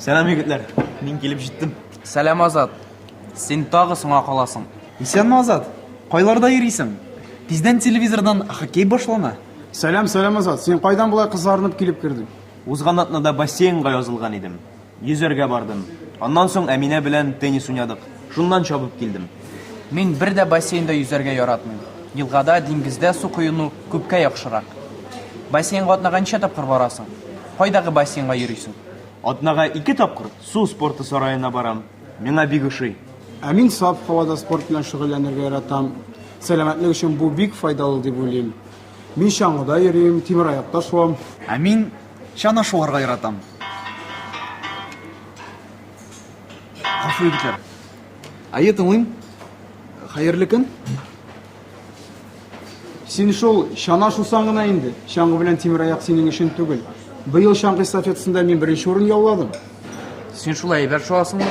Сәлам, егетләр. Мин килеп җиттем. Сәлам, Азат. Син тагы соңа каласың. Исәнме, Азат. Кайларда йөрисең? Тиздән телевизордан хоккей башлана. Сәлам, сәлам, Азат. Син кайдан болай кызарынып килеп кердең? Узган атнада бассейнга язылган идем. Йөзәргә бардым. Аннан соң Әминә белән теннис уйнадык. Шуннан чабып килдем. Мин бер дә бассейнда йөзәргә яратмыйм. Елгада, диңгездә су коену күпкә яхшырак. Бассейнга атнага ничә тапкыр барасың? Кайдагы бассейнга йөрисең? Атнага ике тапкыр су спорты сараена барам. Миңа бик ошый. Ә мин саф һавада спорт белән шөгыльләнергә яратам. Сәламәтлек өчен бу бик файдалы дип уйлыйм. Мин чаңгыда йөрим, тимераякта шуам. Ә мин чана шуарга яратам. Гафу егетләр. Әйе, тыңлыйм. Хәерле көн. Син шул чана шусаң гына инде. Чаңгы белән тимераяк синең өчен түгел. Быел чаңгы эстафетасында мин беренче урын яуладым. Син шулай әйбәт шуасыңмы?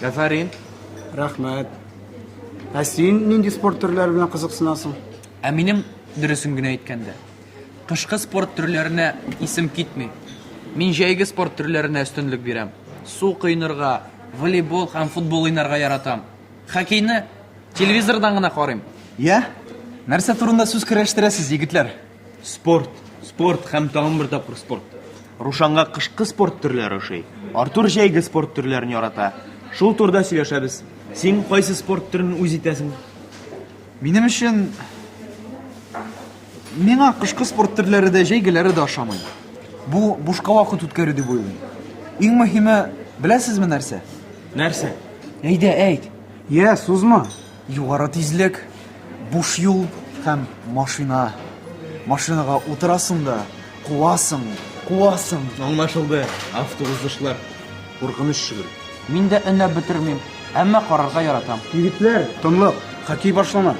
Афәрин. Рәхмәт. Ә син нинди спорт төрләре белән кызыксынасың? Ә минем, дөресен генә әйткәндә, кышкы спорт төрләренә исем китми. Мин җәйге спорт төрләренә өстенлек бирәм. Су коенырга, волейбол һәм футбол уйнарга яратам. Хоккейны телевизордан гына карыйм. Я? Нәрсә турында сүз көрәштерәсез, егетләр? Спорт, спорт һәм тагын бер тапкыр спорт. Рушанга кышкы спорт төрләре ошый. Артур җәйге спорт төрләрен ярата. Шул турыда сөйләшәбез. Син кайсы спорт төрен үз итәсең? Минем өчен миңа кышкы спорт төрләре дә, җәйгеләре дә ошамый. Бу бушка вакыт үткәрү дип уйлыйм. Иң мөһиме, беләсезме нәрсә? Нәрсә? Әйдә, әйт. Йә, сузма. Югары тизлек, буш юл һәм машина. Машинага утырасың да, куасың, куасың. Аңлашылды. Автоузышлар. Куркыныч шөгыль. Мин дә өнәп бетермим, әмма карарга яратам. Егетләр, тынлык, хоккей башлана.